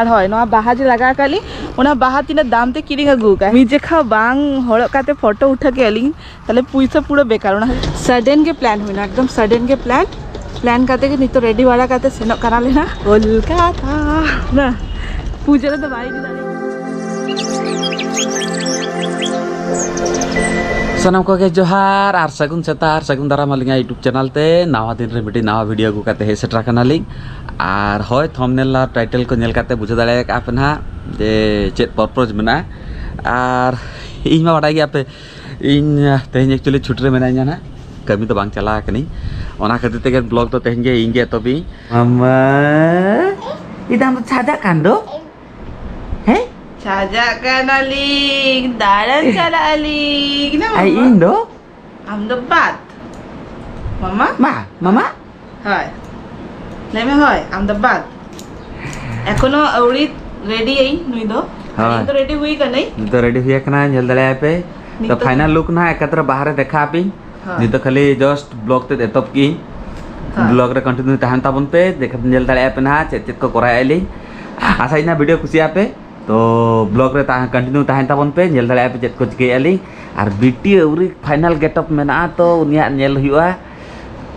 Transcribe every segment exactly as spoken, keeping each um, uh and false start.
ᱟᱨ ᱦᱳᱭ, ᱱᱚᱣᱟ ᱵᱟᱦᱟ ᱡᱮ ᱞᱟᱜᱟᱣ ᱟᱠᱟᱫ ᱞᱤᱧ, ᱚᱱᱟ ᱵᱟᱦᱟ ᱛᱤᱱᱟᱹᱜ ᱫᱟᱢ ᱛᱮ ᱠᱤᱨᱤᱧ ᱟᱹᱜᱩ ᱟᱠᱟᱫ, ᱢᱤᱫ ᱡᱮᱠᱷᱟ ᱵᱟᱝ ᱦᱚᱲᱚᱜ ᱠᱟᱛᱮ ᱯᱷᱳᱴᱳ ᱩᱴᱷᱟᱹ ᱠᱮᱫ ᱞᱤᱧ, ᱛᱟᱦᱞᱮ ᱯᱩᱭᱥᱟᱹ ᱯᱩᱨᱟᱹ ᱵᱮᱠᱟᱨ᱾ ᱚᱱᱟ sudden ᱜᱮ plan ᱦᱩᱭᱱᱟ, ᱮᱠᱫᱚᱢ sudden ᱜᱮ plan᱾ Plan ᱠᱟᱛᱮ ᱜᱮ ᱱᱤᱛᱚᱜ ready ᱵᱟᱲᱟ ᱠᱟᱛᱮ ᱥᱮᱱᱚᱜ ᱠᱟᱱᱟᱞᱮ ᱱᱟ ᱠᱳᱞᱠᱟᱛᱟ᱾ ᱱᱟ, ᱯᱩᱡᱟᱹ ᱨᱮᱫᱚ ᱵᱟᱭ ᱤᱫᱤ ᱫᱟᱲᱮᱭᱟᱜᱼᱟ᱾ ᱥᱟᱱᱟᱢ ᱠᱚᱜᱮ ᱡᱚᱦᱟᱨ ᱟᱨ ᱥᱟᱹᱜᱩᱱ ᱥᱮᱛᱟᱜ ᱟᱨ ᱥᱟᱹᱜᱩᱱ ᱫᱟᱨᱟᱢ ᱟᱹᱞᱤᱧᱟᱜ YouTube channel ᱛᱮ᱾ ᱱᱟᱣᱟ ᱫᱤᱱ ᱨᱮ ᱢᱤᱫᱴᱤᱡ ᱱᱟᱣᱟ video ᱟᱹᱜᱩ ᱠᱟᱛᱮ ᱦᱮᱡ ᱥᱮᱴᱮᱨ ᱟᱠᱟᱱᱟᱞᱤᱧ᱾ ᱟᱨ ᱦᱳᱭ, thumbnail ᱟᱨ title ᱠᱚ ᱧᱮᱞ ᱠᱟᱛᱮ ᱵᱩᱡᱷᱟᱹᱣ ᱫᱟᱲᱮ ᱟᱠᱟᱫ ᱯᱮ ᱱᱟᱦᱟᱜ ᱡᱮ ᱪᱮᱫ purpose ᱢᱮᱱᱟᱜᱼᱟ᱾ ᱟᱨ ᱤᱧ ᱢᱟ ᱵᱟᱰᱟᱭ ᱜᱮᱭᱟ ᱯᱮ, ᱤᱧ ᱛᱮᱦᱮᱧ actually ᱪᱷᱩᱴᱤ ᱨᱮ ᱢᱮᱱᱟᱧᱟ ᱱᱟᱦᱟᱜ, ᱠᱟᱹᱢᱤ ᱫᱚ ᱵᱟᱝ ᱪᱟᱞᱟᱣ ᱟᱠᱟᱱᱟᱹᱧ᱾ ᱚᱱᱟ ᱠᱷᱟᱹᱛᱤᱨ ᱛᱮᱜᱮ vlog ᱫᱚ ᱛᱮᱦᱮᱧ ᱜᱮ ᱤᱧ ᱜᱮ ᱮᱛᱚᱦᱚᱵᱤᱧ᱾ ᱢᱟᱢᱟ, ᱤᱫᱟᱢ ᱫᱚ ᱪᱷᱟᱡᱟᱜ ᱠᱟᱱ ᱫᱚ? ᱦᱮᱸ? ᱪᱷᱟᱡᱟᱜ ᱠᱟᱱᱟᱞᱤᱧ, ᱫᱟᱬᱟᱱ ᱪᱟᱞᱟᱜ ᱟᱹᱞᱤᱧ᱾ ᱟᱭ, ᱢᱟᱢᱟ? ᱤᱧ ᱫᱚ? ᱟᱢ ᱫᱚ ᱵᱟᱫ᱾ ᱢᱟᱢᱟ? ᱢᱟ, ᱢᱟᱢᱟ? ᱦᱳᱭ᱾ ᱞᱟᱹᱭ ᱢᱮ, ᱦᱳᱭ, ᱟᱢ ᱫᱚ ᱵᱟᱫ᱾ ᱮᱠᱷᱚᱱᱳ ᱟᱹᱣᱲᱤ ready ᱟᱹᱧ ᱱᱩᱭ ᱫᱚ᱾ ᱦᱳᱭ᱾ ᱤᱧ ᱫᱚ ready ᱦᱩᱭ ᱠᱟᱹᱱᱟᱹᱧ᱾ ᱱᱤᱛᱚᱜ ready ᱦᱩᱭ ᱟᱠᱟᱱᱟ, ᱧᱮᱞ ᱫᱟᱲᱮᱭᱟᱜ ᱯᱮ᱾ ᱛᱚ, ᱱᱤᱛᱚᱜ final look ᱱᱟᱦᱟᱜ ᱮᱠᱟᱛᱨᱮ ᱵᱟᱦᱟ ᱨᱮ ᱫᱮᱠᱷᱟ ᱟᱯᱮ᱾ ᱦᱳᱭ᱾ ᱱᱤᱛᱚᱜ ᱠᱷᱟᱹᱞᱤ just vlog ᱛᱮᱫ ᱮᱛᱚᱦᱚᱵ ᱠᱤ᱾ ᱦᱳᱭ᱾ Vlog ᱨᱮ continue ᱛᱟᱦᱮᱱ ᱛᱟᱵᱚᱱ ᱯᱮ, ᱫᱮᱠᱷᱟ ᱧᱮᱞ ᱫᱟᱲᱮᱭᱟᱜ ᱯᱮ ᱱᱟᱦᱟᱜ ᱪᱮᱫ ᱪᱮᱫ ᱠᱚ ᱠᱚᱨᱟᱣᱮᱫᱼᱟ ᱞᱤᱧ᱾ ᱟᱥᱟᱭᱟᱹᱧ ᱱᱟᱦᱟᱜ video ᱠᱩᱥᱤᱭᱟᱜ ᱯᱮ᱾ ᱛᱚ, vlog ᱨᱮ ᱛᱟᱦᱮᱸ, continue ᱛᱟᱦᱮᱱ ᱛᱟᱵᱚᱱ ᱯᱮ, ᱧᱮᱞ ᱫᱟᱲᱮᱭᱟᱜᱼᱟ ᱯᱮ ᱪᱮᱫ ᱠᱚ ᱪᱤᱠᱟᱹᱭᱮᱫᱼᱟ ᱞᱤᱧ᱾ ᱟᱨ ᱵᱤᱴᱤ ᱟᱹᱣᱨᱤ final getup ᱢᱮᱱᱟᱜᱼᱟ, ᱛᱚ ᱩᱱᱤᱭᱟᱜ ᱧᱮᱞ ᱦᱩᱭᱩᱜᱼᱟ᱾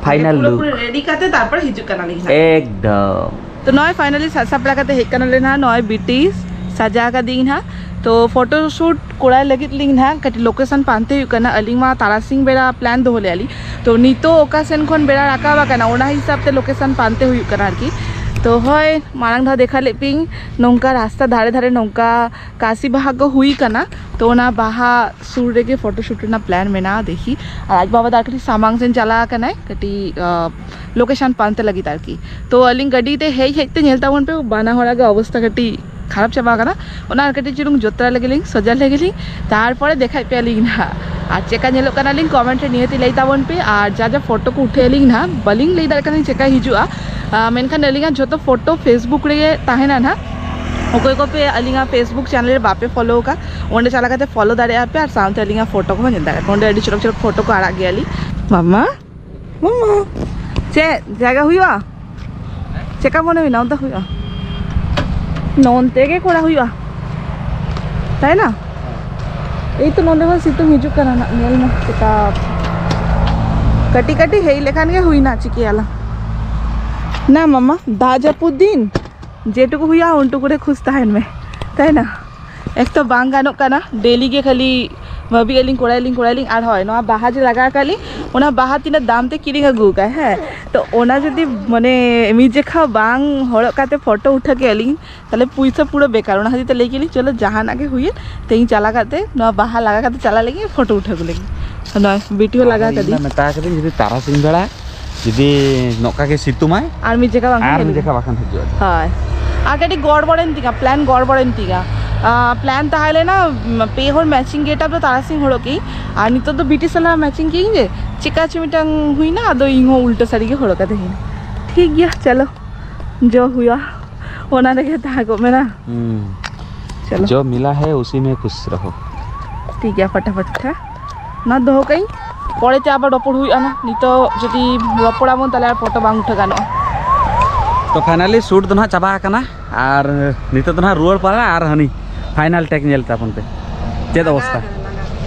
Final ᱯᱩᱨᱟᱹ look᱾ ᱯᱩᱨᱟᱹ ready ᱠᱟᱛᱮ ᱛᱟᱨᱯᱚᱨ ᱦᱤᱡᱩᱜ ᱠᱟᱱᱟᱞᱤᱧ ᱦᱟᱸᱜ᱾ ᱮᱠᱫᱚᱢ᱾ ᱛᱚ, ᱱᱚᱜᱼᱚᱭ finally ᱥᱟᱡ ᱥᱟᱯᱲᱟᱣ ᱠᱟᱛᱮ ᱦᱮᱡ ᱠᱟᱱᱟᱞᱮ ᱱᱟᱦᱟᱜ, ᱱᱚᱜᱼᱚᱭ ᱵᱤᱴᱤ ᱥᱟᱡᱟᱣ ᱠᱟᱫᱤᱧ ᱱᱟᱦᱟᱜ᱾ ᱛᱚ, photo shoot ᱠᱚᱨᱟᱣ ᱞᱟᱹᱜᱤᱫ ᱞᱤᱧ ᱱᱟᱦᱟᱜ ᱠᱟᱹᱴᱤᱡ location ᱯᱟᱱᱛᱮ ᱦᱩᱭᱩᱜ ᱠᱟᱱᱟ᱾ ᱟᱹᱞᱤᱧ ᱢᱟ ᱛᱟᱨᱟᱥᱤᱧ ᱵᱮᱲᱟ plan ᱫᱚᱦᱚ ᱞᱮᱫᱼᱟ ᱞᱤᱧ, ᱛᱚ ᱱᱤᱛᱚᱜ ᱚᱠᱟ ᱥᱮᱱ ᱠᱷᱚᱱ ᱵᱮᱲᱟ ᱨᱟᱠᱟᱵ ᱟᱠᱟᱱᱟ, ᱚᱱᱟ ᱦᱤᱥᱟᱹᱵ ᱛᱮ location ᱯᱟᱱᱛᱮ ᱦᱩᱭᱩᱜ ᱠᱟᱱᱟ ᱟᱨᱠᱤ᱾ ᱛᱚ ᱦᱳᱭ, ᱢᱟᱲᱟᱝ ᱫᱷᱟᱣ ᱫᱮᱠᱷᱟ ᱞᱮᱫ ᱯᱤᱧ ᱱᱚᱝᱠᱟ ᱨᱟᱥᱛᱟ ᱫᱷᱟᱨᱮ ᱫᱷᱟᱨᱮ ᱱᱚᱝᱠᱟ ᱠᱟᱥᱤ ᱵᱟᱦᱟ ᱠᱚ ᱦᱩᱭ ᱠᱟᱱᱟ, ᱛᱚ ᱚᱱᱟ ᱵᱟᱦᱟ ᱥᱩᱨ ᱨᱮᱜᱮ photo shoot ᱨᱮᱱᱟᱜ plan ᱢᱮᱱᱟᱜᱼᱟ, ᱫᱮᱠᱷᱤ᱾ ᱟᱨ ᱟᱡ ᱵᱟᱵᱟ ᱫᱚ ᱟᱨ ᱠᱟᱹᱴᱤᱡ ᱥᱟᱢᱟᱝ ᱥᱮᱱ ᱪᱟᱞᱟᱣ ᱟᱠᱟᱱᱟᱭ, ᱠᱟᱹᱴᱤᱡ, ᱟᱸ, location ᱯᱟᱱᱛᱮ ᱞᱟᱹᱜᱤᱫ ᱟᱨᱠᱤ᱾ ᱛᱚ ᱟᱹᱞᱤᱧ ᱜᱟᱹᱰᱤ ᱛᱮ ᱦᱮᱡ ᱦᱮᱡ ᱛᱮ ᱧᱮᱞ ᱛᱟᱵᱚᱱ ᱯᱮ, ᱵᱟᱱᱟ ᱦᱚᱲᱟᱜ ᱜᱮ ᱚᱵᱚᱥᱛᱟ ᱠᱟᱹᱴᱤᱡ ᱠᱷᱟᱨᱟᱯ ᱪᱟᱵᱟ ᱟᱠᱟᱱᱟ᱾ ᱚᱱᱟ ᱟᱨ ᱠᱟᱹᱴᱤᱡ ᱪᱩᱞᱩᱝ ᱡᱚᱛᱨᱟ ᱞᱮᱜᱮ ᱞᱤᱧ, ᱥᱚᱡᱟ ᱞᱮᱜᱮ ᱞᱤᱧ, ᱛᱟᱨᱯᱚᱨᱮ ᱫᱮᱠᱷᱟᱭ ᱯᱮᱭᱟ ᱞᱤᱧ ᱱᱟᱦᱟᱜ᱾ ᱟᱨ ᱪᱮᱠᱟ ᱧᱮᱞᱚᱜ ᱠᱟᱱᱟ ᱞᱤᱧ comment ᱨᱮ ᱱᱤᱦᱟᱹᱛ ᱞᱟᱹᱭ ᱛᱟᱵᱚᱱ ᱯᱮ᱾ ᱟᱨ ᱡᱟ ᱡᱟ photo ᱠᱚ ᱩᱴᱷᱟᱹᱣ ᱞᱤᱧ ᱱᱟᱦᱟᱜ, ᱵᱟᱹᱞᱤᱧ ᱞᱟᱹᱭ ᱫᱟᱲᱮᱭᱟᱜ ᱠᱟᱱᱟ ᱪᱮᱠᱟ ᱦᱤᱡᱩᱜᱼᱟ᱾ ᱟᱸ, ᱢᱮᱱᱠᱷᱟᱱ ᱟᱹᱞᱤᱧᱟᱜ ᱡᱷᱚᱛᱚ photo Facebook ᱨᱮᱜᱮ ᱛᱟᱦᱮᱱᱟ ᱱᱟᱦᱟᱜ᱾ ᱚᱠᱚᱭ ᱠᱚᱯᱮ ᱟᱹᱞᱤᱧᱟᱜ Facebook channel ᱨᱮ ᱵᱟᱯᱮ follow ᱟᱠᱟᱫ, ᱚᱸᱰᱮ ᱪᱟᱞᱟᱣ ᱠᱟᱛᱮ follow ᱫᱟᱲᱮᱭᱟᱜᱼᱟ ᱯᱮ, ᱟᱨ ᱥᱟᱶᱛᱮ ᱟᱹᱞᱤᱧᱟᱜ photo ᱠᱚᱦᱚᱸ ᱧᱮᱞ ᱫᱟᱲᱮᱭᱟᱜᱼᱟ ᱯᱮ᱾ ᱚᱸᱰᱮ ᱟᱹᱰᱤ ᱪᱚᱨᱚᱠ ᱪᱚᱨᱚᱠ photo ᱠᱚ ᱟᱲᱟᱜ ᱜᱮᱭᱟ ᱞᱤᱧ᱾ ᱢᱟᱢᱟ, ᱢᱟᱢᱟ, ᱪᱮᱫ ᱡᱟᱭᱜᱟ ᱦᱩᱭᱩᱜᱼᱟ? ᱪᱮᱠᱟ ᱢᱚᱱᱮ ᱦᱩᱭᱱᱟ ᱚᱱᱛᱮ ᱦᱩᱭᱩᱜᱼᱟ? ᱱᱚᱱᱛᱮ ᱜᱮ ᱠᱚᱨᱟᱣ ᱦᱩᱭᱩᱜᱼᱟ, ᱛᱟᱭ ᱱᱟ? ᱮᱭ ᱛᱚ ᱱᱚᱸᱰᱮ ᱦᱚᱸ ᱥᱤᱛᱩᱝ ᱦᱤᱡᱩᱜ ᱠᱟᱱᱟ ᱱᱟᱜ, ᱧᱮᱞ ᱢᱮ ᱪᱮᱠᱟ᱾ ᱠᱟᱹᱴᱤᱡ ᱠᱟᱹᱴᱤᱡ ᱦᱮᱡ ᱞᱮᱠᱷᱟᱱ ᱜᱮ ᱦᱩᱭᱱᱟ, ᱪᱤᱠᱟᱹᱭᱟᱞᱟᱝ? ᱱᱟ ᱢᱟᱢᱟ, ᱫᱟᱜ ᱡᱟᱹᱯᱩᱫ ᱫᱤᱱ ᱡᱮᱴᱩᱠᱩ ᱦᱩᱭᱩᱜᱼᱟ ᱩᱱᱴᱩᱠᱩ ᱨᱮ ᱠᱷᱩᱥ ᱛᱟᱦᱮᱱ ᱢᱮ, ᱛᱟᱭ ᱱᱟ? ᱮᱠ ᱛᱚ ᱵᱟᱝ ᱜᱟᱱᱚᱜ ᱠᱟᱱᱟ, ᱰᱮᱞᱤ ᱜᱮ ᱠᱷᱟᱹᱞᱤ ᱵᱷᱟᱹᱵᱤᱭᱮᱫ ᱞᱤᱧ ᱠᱚᱨᱟᱭᱟᱞᱤᱧ, ᱠᱚᱨᱟᱭᱟᱞᱤᱧ᱾ ᱟᱨ ᱦᱳᱭ, ᱱᱚᱣᱟ ᱵᱟᱦᱟ ᱡᱮ ᱞᱟᱜᱟᱣ ᱟᱠᱟᱫ ᱞᱤᱧ, ᱚᱱᱟ ᱵᱟᱦᱟ ᱛᱤᱱᱟᱹᱜ ᱫᱟᱢ ᱛᱮ ᱠᱤᱨᱤᱧ ᱟᱹᱜᱩ ᱟᱠᱟᱫ, ᱦᱮᱸ, ᱛᱚ ᱚᱱᱟ ᱡᱩᱫᱤ ᱢᱟᱱᱮ ᱢᱤᱫ ᱡᱮᱠᱷᱟ ᱵᱟᱝ ᱦᱚᱨᱚᱜ ᱠᱟᱛᱮ ᱯᱷᱳᱴᱳ ᱩᱴᱷᱟᱹ ᱠᱮᱫ ᱞᱤᱧ, ᱛᱟᱦᱞᱮ ᱯᱩᱭᱥᱟᱹ ᱯᱩᱨᱟᱹ ᱵᱮᱠᱟᱨ᱾ ᱚᱱᱟ ᱠᱷᱟᱹᱛᱤᱨ ᱛᱮ ᱞᱟᱹᱭ ᱠᱮᱫ ᱞᱤᱧ, ᱪᱚᱞᱚ ᱡᱟᱦᱟᱱᱟᱜ ᱜᱮ ᱦᱩᱭᱮᱱ, ᱛᱮᱦᱮᱧ ᱪᱟᱞᱟᱣ ᱠᱟᱛᱮ ᱱᱚᱣᱟ ᱵᱟᱦᱟ ᱞᱟᱜᱟ ᱠᱟᱛᱮ ᱪᱟᱞᱟᱜ ᱞᱟᱹᱜᱤᱫ ᱯᱷᱳᱴᱳ ᱩᱴᱷᱟᱹ ᱟᱹᱜᱩ ᱞᱟᱹᱜᱤᱫ᱾ ᱱᱚᱣᱟ ᱵᱤᱴᱤ ᱦᱚᱸ ᱞᱟᱜᱟ ᱟᱨᱦᱚᱸ ᱤᱧ ᱠᱟᱫᱮᱭᱟ᱾ ᱢᱟ ᱢᱮᱛᱟ ᱠᱟᱹᱫᱟᱹᱧ, ᱡᱩᱫᱤ ᱛᱟᱨᱟᱥᱤᱧ ᱵᱮᱲᱟ ᱡᱩᱫᱤ ᱱᱚᱝᱠᱟ ᱜᱮ ᱥᱤᱛᱩᱝᱟᱭ, ᱟᱨ ᱢᱤᱫ ᱡᱟᱭᱜᱟ ᱵᱟᱝ ᱟᱨ ᱦᱮᱡ ᱢᱤᱫ ᱞᱮᱱᱟ᱾ ᱡᱟᱭᱜᱟ ᱵᱟᱠᱷᱟᱱ ᱦᱤᱡᱩᱜᱼᱟ᱾ ᱦᱳᱭ, ᱟᱨ ᱠᱟᱹᱴᱤᱡ ᱜᱚᱲᱵᱚᱲᱮᱱ ᱛᱤᱧᱟ, ᱯᱞᱮᱱ ᱜᱚᱲᱵᱚᱲᱮᱱ ᱛᱤᱧᱟ᱾ ᱟᱸ, ᱯᱞᱮᱱ ᱛᱟᱦᱮᱸ ᱞᱮᱱᱟ, ᱩᱢ, ᱯᱮ ᱦᱚᱲ ᱢᱮᱪᱤᱝ ᱜᱮᱴᱟᱯ ᱫᱚ ᱛᱟᱨᱟᱥᱤᱧ ᱦᱚᱨᱚᱜ ᱠᱮᱫᱟᱹᱧ, ᱟᱨ ᱱᱤᱛᱚᱜ ᱫᱚ ᱵᱤᱴᱤ ᱥᱟᱞᱟᱜ ᱢᱮᱪᱤᱝ ᱠᱮᱫᱟᱹᱧ ᱡᱮ ᱪᱮᱠᱟ ᱪᱚ ᱢᱤᱫᱴᱟᱝ ᱦᱩᱭᱱᱟ, ᱟᱫᱚ ᱤᱧ ᱦᱚᱸ ᱩᱞᱴᱟᱹ ᱥᱟᱹᱲᱤ ᱜᱮ ᱦᱚᱨᱚᱜ ᱠᱟᱛᱮ ᱦᱮᱡ ᱮᱱᱟ᱾ ᱴᱷᱤᱠ ᱜᱮᱭᱟ, ᱪᱚᱞᱚ ᱡᱚ ᱦᱩᱭᱩᱜᱼᱟ, ᱚᱱᱟ ᱨᱮᱜᱮ ᱛᱟᱦᱮᱸ ᱠᱚᱜ ᱢᱮ ᱱᱟ᱾ ᱦᱩᱸ᱾ ᱪᱚᱞᱚ᱾ ᱡᱚ ᱢᱤᱞᱟ ᱦᱮ ᱩᱥᱤ ᱢᱮ ᱠᱷᱩᱥ ᱨᱚᱦᱚ᱾ ᱴᱷᱤᱠ ᱜᱮᱭᱟ, ᱯᱷᱟᱴᱟᱯᱷᱟᱴ ᱯᱤᱴᱷᱟᱹ᱾ ᱱᱚᱣᱟ ᱫᱚᱦᱚ ᱠᱟᱜ ᱤᱧ, ᱯᱚᱨᱮ ᱛᱮ ᱟᱵᱟᱨ ᱨᱚᱯᱚᱲ ᱦᱩᱭᱩᱜᱼᱟ ᱱᱟ᱾ ᱱᱤᱛᱚᱜ ᱡᱩᱫᱤ ᱨᱚᱯᱚᱲ ᱟᱵᱚᱱ, ᱛᱟᱦᱞᱮ ᱟᱨ ᱯᱷᱳᱴᱳ ᱵᱟᱝ ᱩᱴᱷᱟᱹ ᱜᱟᱱᱚᱜᱼᱟ᱾ ᱛᱚ finally shoot ᱫᱚ ᱱᱟᱦᱟᱜ ᱪᱟᱵᱟ ᱟᱠᱟᱱᱟ, ᱟᱨ ᱱᱤᱛᱚᱜ ᱫᱚ ᱱᱟᱦᱟᱜ ᱨᱩᱣᱟᱹᱲ ᱯᱟᱞᱟ ᱟᱨ ᱦᱟᱹᱱᱤ final take ᱧᱮᱞ ᱛᱟᱵᱚᱱ ᱯᱮ ᱪᱮᱫ ᱚᱵᱚᱥᱛᱟ᱾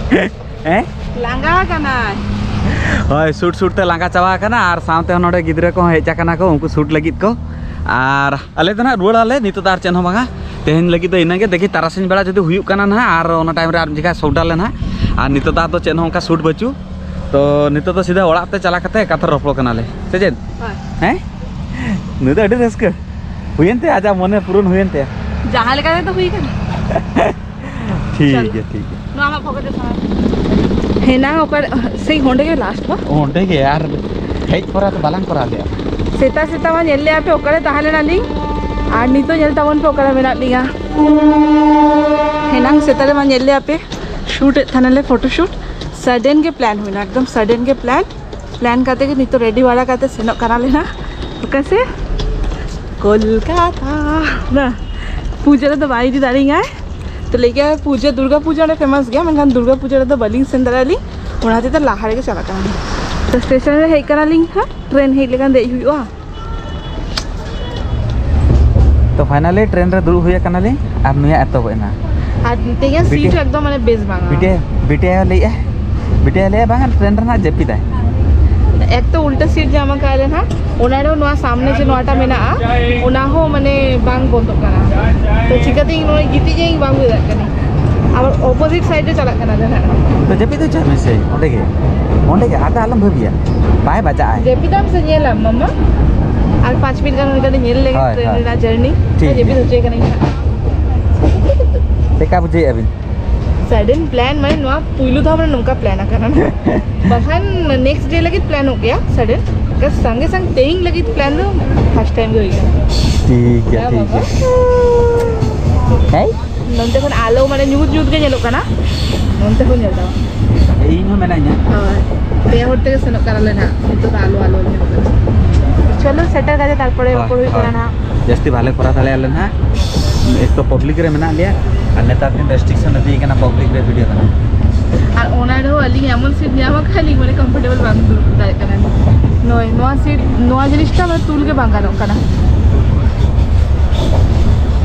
ᱦᱮᱸ? ᱞᱟᱸᱜᱟ ᱠᱟᱱᱟᱭ᱾ ᱦᱳᱭ, shoot shoot ᱛᱮ ᱞᱟᱸᱜᱟ ᱪᱟᱵᱟ ᱟᱠᱟᱱᱟ, ᱟᱨ ᱥᱟᱶᱛᱮ ᱦᱚᱸ ᱱᱚᱰᱮ ᱜᱤᱫᱽᱨᱟᱹ ᱠᱚᱦᱚᱸ ᱦᱮᱡ ᱟᱠᱟᱱᱟ ᱠᱚ, ᱩᱱᱠᱩ shoot ᱞᱟᱹᱜᱤᱫ ᱠᱚ᱾ ᱟᱨ ᱟᱞᱮ ᱫᱚ ᱱᱟᱦᱟᱜ ᱨᱩᱣᱟᱹᱲ ᱟᱞᱮ, ᱱᱤᱛᱚᱜ ᱫᱚ ᱟᱨ ᱪᱮᱫ ᱦᱚᱸ ᱵᱟᱝᱟ᱾ ᱛᱮᱦᱮᱧ ᱞᱟᱹᱜᱤᱫ ᱫᱚ ᱤᱱᱟᱹᱜᱮ᱾ ᱫᱮᱠᱷᱤ ᱛᱟᱨᱟᱥᱤᱧ ᱵᱮᱲᱟ ᱡᱩᱫᱤ ᱦᱩᱭᱩᱜ ᱠᱟᱱᱟ ᱱᱟᱦᱟᱜ, ᱟᱨ ᱚᱱᱟ time ᱨᱮ ᱟᱨ ᱢᱤᱫ ᱡᱚᱠᱷᱟ shoot ᱟᱞᱮ ᱱᱟᱦᱟᱜ᱾ ᱟᱨ ᱱᱤᱛᱚᱜ ᱫᱚ ᱟᱫᱚ ᱪᱮᱫ ᱦᱚᱸ ᱚᱱᱠᱟ shoot ᱵᱟᱹᱪᱩᱜ᱾ ᱛᱚ ᱱᱤᱛᱚᱜ ᱫᱚ ᱥᱤᱫᱷᱟᱹ ᱚᱲᱟᱜ ᱛᱮ ᱪᱟᱞᱟᱣ ᱠᱟᱛᱮ ᱠᱟᱛᱷᱟ ᱨᱚᱯᱚᱲ ᱠᱟᱱᱟᱞᱮ, ᱥᱮ ᱪᱮᱫ? ᱦᱳᱭ᱾ ᱦᱮᱸ? ᱱᱩᱭ ᱫᱚ ᱟᱹᱰᱤ ᱨᱟᱹᱥᱠᱟᱹ᱾ ᱦᱩᱭᱮᱱ ᱛᱟᱭᱟ, ᱟᱡᱟᱜ ᱢᱚᱱᱮ ᱯᱩᱨᱚᱱ ᱦᱩᱭᱮᱱ ᱛᱟᱭᱟ᱾ ᱡᱟᱦᱟᱸ ᱞᱮᱠᱟ ᱛᱮᱫᱚ ᱦᱩᱭ ᱠᱟᱱᱟ᱾ ᱴᱷᱤᱠ ᱪᱚᱞ᱾ ᱜᱮᱭᱟ, ᱴᱷᱤᱠ ᱜᱮᱭᱟ᱾ ᱱᱚᱣᱟ ᱟᱢᱟᱜ ᱯᱚᱠᱮᱴ ᱨᱮ ᱥᱟᱢᱟᱭ ᱢᱮ᱾ ᱦᱮᱱᱟᱝ ᱚᱠᱟᱨᱮ, ᱥᱮᱭ ᱦᱚᱸᱰᱮ ᱜᱮ last ᱵᱟ? ᱚᱸᱰᱮ ᱜᱮ, ᱟᱨ ᱦᱮᱡ ᱯᱚᱨᱮ ᱫᱚ ᱵᱟᱞᱟᱝ ᱠᱚᱨᱟᱣ ᱞᱮᱜᱼᱟ᱾ ᱥᱮᱛᱟᱜ ᱥᱮᱛᱟᱜ ᱢᱟ ᱧᱮᱞ ᱞᱮᱜᱼᱟ ᱯᱮ ᱚᱠᱟᱨᱮ ᱛᱟᱦᱮᱸ ᱞᱮᱱᱟ ᱞᱤᱧ, ᱟᱨ ᱱᱤᱛᱚᱜ ᱧᱮᱞ ᱛᱟᱵᱚᱱ ᱯᱮ ᱚᱠᱟᱨᱮ ᱢᱮᱱᱟᱜ ᱞᱤᱧᱟ᱾ ᱦᱮᱱᱟᱝ ᱥᱮᱛᱟᱜ ᱨᱮᱢᱟ ᱧᱮᱞ ᱞᱮᱜᱼᱟ ᱯᱮ, shoot ᱮᱫ ᱛᱟᱦᱮᱱᱟᱞᱮ, photo shoot᱾ Sudden ᱜᱮ plan ᱦᱩᱭᱱᱟ, ᱮᱠᱫᱚᱢ sudden ᱜᱮ plan᱾ Plan ᱠᱟᱛᱮ ᱜᱮ ᱱᱤᱛᱚᱜ ready ᱵᱟᱲᱟ ᱠᱟᱛᱮ ᱥᱮᱱᱚᱜ ᱠᱟᱱᱟᱞᱮ ᱱᱟ᱾ ᱚᱠᱟ ᱥᱮ? ᱠᱳᱞᱠᱟᱛᱟ᱾ ᱱᱟ, ᱯᱩᱡᱟᱹ ᱨᱮᱫᱚ ᱵᱟᱭ ᱤᱫᱤ ᱫᱟᱲᱮᱭᱟᱹᱧᱟᱭ᱾ ᱛᱚ ᱞᱟᱹᱭ ᱠᱮᱜᱼᱟ ᱯᱩᱡᱟᱹ, ᱫᱩᱨᱜᱟ ᱯᱩᱡᱟᱹ ᱚᱸᱰᱮ famous ᱜᱮᱭᱟ, ᱢᱮᱱᱠᱷᱟᱱ ᱫᱩᱨᱜᱟ ᱯᱩᱡᱟᱹ ᱨᱮᱫᱚ ᱵᱟᱹᱞᱤᱧ ᱥᱮᱱ ᱫᱟᱲᱮᱭᱟᱜᱼᱟ ᱞᱤᱧ, ᱚᱱᱟ ᱦᱚᱛᱮᱡ ᱛᱮ ᱞᱟᱦᱟ ᱨᱮᱜᱮ ᱪᱟᱞᱟᱜ ᱠᱟᱱᱟᱞᱤᱧ᱾ ᱛᱚ station ᱨᱮ ᱦᱮᱡ ᱠᱟᱱᱟᱞᱤᱧ ᱦᱟᱸᱜ, train ᱦᱮᱡ ᱞᱮᱠᱷᱟᱱ ᱫᱮᱡ ᱦᱩᱭᱩᱜᱼᱟ᱾ ᱛᱚ finally train ᱨᱮ ᱫᱩᱲᱩᱵ ᱦᱩᱭ ᱟᱠᱟᱱᱟᱞᱤᱧ ᱟᱨ ᱱᱩᱭᱟᱜ ᱮᱛᱚᱦᱚᱵ ᱮᱱᱟ᱾ ᱟᱨ ᱛᱮᱦᱮᱧᱟᱜ seat ᱵᱤᱴᱤ- ᱦᱚᱸ ᱮᱠᱫᱚᱢ ᱢᱟᱱᱮ ᱵᱮᱥ ᱵᱟᱝᱟ᱾ ᱵᱤᱴᱤ, ᱵᱤᱴᱤ ᱟᱭᱳ ᱞᱟᱹᱭᱮᱜᱼᱟᱭ, ᱵᱤᱴᱤ ᱟᱭᱳ ᱞᱟᱹᱭᱮᱜᱼᱟᱭ, "ᱵᱟᱝᱟ, train ᱨᱮ ᱱᱟᱜ ᱡᱟᱹᱯᱤᱫᱟᱭ᱾" ᱮᱠ ᱛᱚ ᱩᱞᱴᱟᱹ seat ᱧᱟᱢ ᱟᱠᱟᱫ ᱞᱮ ᱱᱟᱜ, ᱚᱱᱟ ᱨᱮᱦᱚᱸ ᱱᱚᱣᱟ ᱥᱟᱢᱱᱮ ᱡᱮ ᱱᱚᱣᱟᱴᱟ ᱢᱮᱱᱟᱜᱼᱟ, ᱚᱱᱟ ᱦᱚᱸ ᱢᱟᱱᱮ ᱵᱟᱝ ᱵᱚᱱᱫᱚᱜ ᱠᱟᱱᱟ᱾ ᱛᱚ ᱪᱤᱠᱟᱹᱛᱮ ᱤᱧ ᱱᱚᱰᱮ ᱜᱤᱛᱤᱡ ᱟᱹᱧ, ᱵᱟᱝ ᱵᱩᱡᱷᱟᱹᱜ ᱠᱟᱱᱟ᱾ ᱟᱵᱟᱨ opposite side ᱨᱮ ᱪᱟᱞᱟᱜ ᱠᱟᱱᱟ ᱞᱮ ᱱᱟᱜ᱾ ᱛᱚ ᱡᱟᱹᱯᱤᱫ ᱦᱚᱪᱚᱭ ᱢᱮᱥᱮ ᱚᱸᱰᱮ ᱜᱮ, ᱚᱸᱰᱮ ᱜᱮ, ᱟᱫᱚ ᱟᱞᱚᱢ ᱵᱷᱟᱹᱵᱤᱭᱟ, ᱵᱟᱭ ᱵᱟᱡᱟᱜᱼᱟᱭ᱾ ᱡᱟᱹᱯᱤᱫᱟᱢ ᱥᱮ ᱧᱮᱞᱟᱢ ᱢᱟᱢᱟ? ᱟᱨ ᱯᱟᱸᱪ ᱢᱤᱱᱤᱴ ᱜᱟᱱ ᱦᱩᱭ ᱠᱟᱛᱮ ᱧᱮᱞ ᱞᱮᱜᱮ ᱦᱳᱭ, train ᱦᱳᱭ᱾ ᱨᱮᱱᱟᱜ journey᱾ ᱴᱷᱤᱠ ᱡᱟᱹᱯᱤᱫ ᱜᱮᱭᱟ᱾ ᱦᱚᱪᱚᱭ ᱠᱟᱹᱱᱟᱹᱧ ᱦᱟᱸᱜ᱾ ᱪᱮᱠᱟ ᱵᱩᱡᱷᱟᱹᱣᱮᱫᱼᱟ ᱵᱤᱱ? Sudden plan, ᱢᱟᱱᱮ ᱱᱚᱣᱟ ᱯᱩᱭᱞᱩ ᱫᱷᱟᱣ ᱢᱟᱱᱮ ᱱᱚᱝᱠᱟ plan ᱟᱠᱟᱱᱟ᱾ ᱵᱟᱠᱷᱟᱱ next day ᱞᱟᱹᱜᱤᱫ plan ᱚᱜ ᱜᱮᱭᱟ sudden, ᱥᱟᱸᱜᱮ ᱥᱟᱝ ᱛᱮᱦᱮᱧ ᱞᱟᱹᱜᱤᱫ plan ᱫᱚ first time ᱜᱮ ᱦᱩᱭ ᱠᱟᱱᱟ᱾ ᱴᱷᱤᱠ ᱜᱮᱭᱟ, ᱦᱮᱸ ᱴᱷᱤᱠ ᱵᱟᱵᱟ᱾ ᱜᱮᱭᱟ᱾ ᱦᱮᱸ? ᱱᱚᱱᱛᱮ ᱠᱷᱚᱱ ᱟᱞᱚ ᱢᱟᱱᱮ ᱧᱩᱛ ᱧᱩᱛ ᱜᱮ ᱧᱮᱞᱚᱜ ᱠᱟᱱᱟ, ᱱᱚᱱᱛᱮ ᱠᱷᱚᱱ ᱧᱮᱞ ᱫᱟ᱾ ᱤᱧ ᱦᱚᱸ ᱢᱮᱱᱟᱧᱟ᱾ ᱦᱳᱭ, ᱯᱮ ᱦᱚᱲ ᱛᱮᱜᱮ ᱥᱮᱱᱚᱜ ᱠᱟᱱᱟᱞᱮ ᱱᱟᱜ, ᱱᱤᱛᱚᱜ ᱫᱚ ᱟᱞᱚ ᱟᱞᱚ ᱧᱮᱞᱚᱜ ᱠᱟᱱᱟ᱾ ᱪᱚᱞᱚ ᱥᱮᱴᱮᱨ ᱠᱟᱛᱮ ᱛᱟᱨᱯᱚᱨᱮ ᱦᱳᱭ, ᱨᱚᱯᱚᱲ ᱦᱩᱭᱩᱜ ᱦᱳᱭ᱾ ᱠᱟᱱᱟ ᱱᱟᱜ᱾ ᱡᱟᱹᱥᱛᱤ ᱵᱟᱞᱮ ᱠᱚᱨᱟᱣ ᱫᱟᱲᱮᱭᱟᱜᱼᱟ ᱞᱮ ᱱᱟᱜ, ᱮᱠ ᱛᱚ public ᱨᱮ ᱢᱮᱱᱟᱜ ᱞᱮᱭᱟ ᱟᱨ ᱱᱮᱛᱟᱨ ᱫᱤᱱ restriction ᱤᱫᱤ ᱠᱟᱱᱟ public ᱨᱮ video ᱫᱚ ᱱᱟᱜ᱾ ᱟᱨ ᱚᱱᱟ ᱨᱮᱦᱚᱸ ᱟᱹᱞᱤᱧ ᱮᱢᱚᱱ seat ᱧᱟᱢ ᱟᱠᱟᱫ ᱞᱤᱧ ᱢᱟᱱᱮ comfortable ᱵᱟᱝ ᱫᱩᱲᱩᱵ ᱫᱟᱲᱮᱭᱟᱜ ᱠᱟᱱᱟ᱾ ᱱᱚᱜᱼᱚᱭ ᱱᱚᱣᱟ seat, ᱱᱚᱣᱟ ᱡᱤᱱᱤᱥᱴᱟ ᱢᱟᱱᱮ ᱛᱩᱞ ᱜᱮ ᱵᱟᱝ ᱜᱟᱱᱚᱜ ᱠᱟᱱᱟ᱾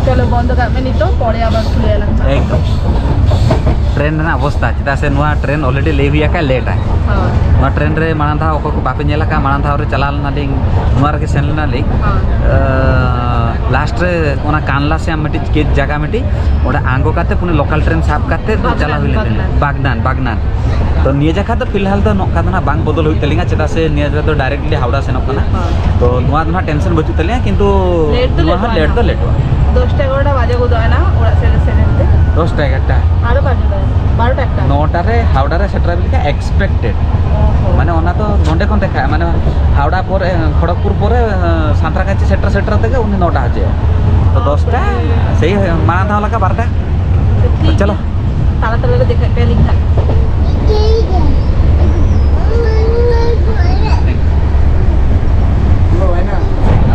ᱪᱚᱞᱚ ᱵᱚᱱᱫᱚ ᱠᱟᱜ ᱢᱮ ᱱᱤᱛᱚᱜ, ᱯᱚᱨᱮ ᱟᱵᱟᱨ ᱠᱷᱩᱞᱟᱹᱭᱟᱞᱟᱝ᱾ ᱮᱠᱫᱚᱢ᱾ train ᱨᱮᱱᱟᱜ ᱚᱵᱚᱥᱛᱟ, ᱪᱮᱫᱟᱜ ᱥᱮ ᱱᱚᱣᱟ train already ᱞᱟᱹᱭ ᱦᱩᱭ ᱟᱠᱟᱫ late ᱟᱭ᱾ ᱦᱳᱭ᱾ ᱱᱚᱣᱟ train ᱨᱮ ᱢᱟᱲᱟᱝ ᱫᱷᱟᱣ ᱚᱠᱚᱭ ᱠᱚ ᱵᱟᱯᱮ ᱧᱮᱞ ᱟᱠᱟᱫ, ᱢᱟᱲᱟᱝ ᱫᱷᱟᱣ ᱨᱮ ᱪᱟᱞᱟᱣ ᱞᱮᱱᱟᱞᱤᱧ, ᱱᱚᱣᱟ ᱨᱮᱜᱮ ᱥᱮᱱ ᱞᱮᱱᱟᱞᱤᱧ᱾ ᱦᱳᱭ᱾ ᱟᱸ, last ᱨᱮ ᱚᱱᱟ ᱠᱟᱱᱞᱟ ᱥᱮ ᱢᱤᱫᱴᱤᱡ ᱪᱮᱫ ᱡᱟᱭᱜᱟ ᱢᱤᱫᱴᱤᱡ, ᱚᱸᱰᱮ ᱟᱬᱜᱚ ᱠᱟᱛᱮ ᱯᱩᱱᱮ local train ᱥᱟᱵ ᱠᱟᱛᱮ ᱫᱚ ᱵᱟᱜᱽᱱᱟᱱ, ᱪᱟᱞᱟᱣ ᱦᱩᱭ ᱞᱮᱱ ᱛᱟᱞᱮᱭᱟ᱾ ᱵᱟᱜᱽᱱᱟᱱ᱾ ᱵᱟᱜᱽᱱᱟᱱ, ᱵᱟᱜᱽᱱᱟᱱ᱾ ᱛᱚ ᱱᱤᱭᱟᱹ ᱡᱟᱠᱷᱟ ᱫᱚ ᱯᱷᱤᱞᱦᱟᱞ ᱫᱚ ᱱᱚᱝᱠᱟ ᱫᱚ ᱱᱟᱦᱟᱜ ᱵᱟᱝ ᱵᱚᱫᱚᱞ ᱦᱩᱭᱩᱜ ᱛᱟᱹᱞᱤᱧᱟ, ᱪᱮᱫᱟᱜ ᱥᱮ ᱱᱤᱭᱟᱹ ᱨᱮᱫᱚ directly ᱦᱟᱣᱲᱟ ᱥᱮᱱᱚᱜ ᱠᱟᱱᱟ᱾ ᱦᱳᱭ᱾ ᱛᱚ ᱱᱚᱣᱟ ᱫᱚ ᱱᱟᱦᱟᱜ tension ᱵᱟᱹᱪᱩᱜ ᱛᱟᱹᱞᱤᱧᱟ, ᱠᱤᱱᱛᱩ late ᱫᱚ ᱱᱚᱣᱟ ᱞᱮᱴᱚᱜᱼᱟ ᱦᱚᱸ late ᱫᱚ ᱱᱟᱦᱟᱜ᱾ ᱞᱮᱴᱚᱜᱼᱟ᱾ ᱫᱚᱥᱴᱟ ᱮᱜᱟᱨᱚᱴᱟ ᱵᱟᱡᱮ ᱜᱚᱫᱚᱜᱼᱟ ᱱᱟᱦᱟᱜ ᱚᱲᱟᱜ ᱥᱮᱱ ᱥᱮᱱ ᱛᱮ᱾ ᱫᱚᱥᱴᱟ ᱮᱜᱟᱨᱚᱴᱟ᱾ ᱟᱨᱚ ᱵᱟᱝ ᱜᱚᱫᱚᱜᱼᱟ, ᱵᱟᱨᱚᱴᱟ ᱮᱠᱴᱟ᱾ ᱱᱚᱴᱟ ᱨᱮ ᱦᱟᱣᱲᱟ ᱨᱮ ᱥᱮᱴᱮᱨ ᱞᱮᱠᱟ expected᱾ ᱚ ᱦᱚᱸ᱾ ᱢᱟᱱᱮ ᱚᱱᱟ ᱫᱚ ᱱᱚᱸᱰᱮ ᱠᱷᱚᱱ ᱫᱮᱠᱷᱟᱜᱼᱟ, ᱢᱟᱱᱮ ᱦᱟᱣᱲᱟ ᱯᱚᱨᱮ, ᱠᱷᱚᱲᱚᱜᱽᱯᱩᱨ ᱯᱚᱨᱮ, ᱥᱟᱸᱛᱨᱟᱜᱟᱪᱷᱤ ᱥᱮᱴᱮᱨ ᱥᱮᱴᱮᱨ ᱛᱮᱜᱮ ᱩᱱᱤ ᱱᱚᱴᱟ ᱦᱚᱪᱚᱭᱟ᱾ ᱛᱚ ᱫᱚᱥᱴᱟ, ᱥᱮᱭ ᱢᱟᱲᱟᱝ ᱫᱷᱟᱣ ᱞᱮᱠᱟ ᱵᱟᱨᱚᱴᱟ᱾ ᱴᱷᱤᱠ ᱪᱚᱞᱚ᱾ ᱜᱮᱭᱟ᱾ ᱛᱟᱲᱟᱛᱟᱲᱤ ᱞᱮ ᱫᱮᱠᱷᱟᱜ ᱯᱮᱭᱟ ᱞᱤᱧ ᱦᱟᱸᱜ᱾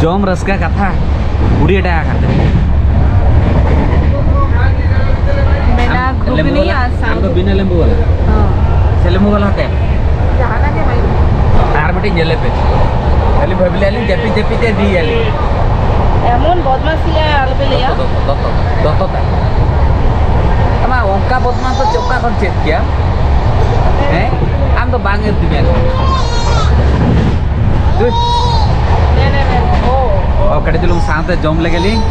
ᱡᱚᱢ ᱨᱟᱹᱥᱠᱟᱹ ᱠᱟᱛᱷᱟ ᱠᱩᱲᱤ ᱴᱟᱠᱟ ᱠᱟᱛᱮ᱾ ᱢᱮᱱᱟᱜ ᱟᱢ ᱜᱷᱩᱜᱽᱱᱤ ᱞᱮᱵᱩ ᱵᱟᱞᱟ? ᱟᱨ ᱥᱟᱶ ᱟᱢ ᱫᱚ ᱵᱤᱱᱟᱹ ᱞᱮᱵᱩ ᱵᱟᱞᱟ? ᱦᱚᱸ᱾ ᱥᱮ ᱞᱮᱵᱩ ᱵᱟᱞᱟ ᱦᱟᱛᱮ? ᱡᱟᱦᱟᱱᱟᱜ ᱜᱮ ᱵᱷᱟᱹᱭ᱾ ᱟᱨ ᱢᱤᱫᱴᱤᱡ ᱧᱮᱞ ᱞᱮᱯᱮ᱾ ᱠᱷᱟᱹᱞᱤ ᱵᱷᱟᱹᱵᱤ ᱞᱮᱫ ᱞᱤᱧ ᱡᱟᱹᱯᱤᱫ ᱡᱟᱹᱯᱤᱫ ᱛᱮ ᱤᱫᱤᱭᱟᱞᱤᱧ᱾ ᱮᱢᱚᱱ ᱵᱚᱫᱢᱟᱥᱤᱭᱟ, ᱟᱞᱚᱯᱮ ᱞᱟᱹᱭᱟ᱾ ᱫᱚᱛᱚ, ᱫᱚᱛᱚ, ᱫᱚᱛᱚ, ᱫᱚᱛᱚ ᱛᱟᱭ᱾ ᱟᱢᱟ ᱚᱱᱠᱟ ᱵᱚᱫᱢᱟᱥ ᱫᱚ ᱪᱮᱫ, ᱚᱠᱟ ᱠᱷᱚᱱ ᱪᱮᱫ ᱠᱮᱭᱟ? ᱦᱮᱸ? ᱟᱢ ᱫᱚ ᱵᱟᱝ ᱮ ᱫᱤᱵᱮᱱ᱾ ᱫᱩ᱾ ᱱᱮ, ᱱᱮ, ᱱᱮ, ᱱᱮ᱾ ᱳ, ᱳ᱾ ᱳ, ᱠᱟᱹᱴᱤᱡ ᱪᱩᱞᱩᱝ ᱥᱟᱶᱛᱮ ᱡᱚᱢ ᱞᱮᱜᱮ ᱞᱤᱧ᱾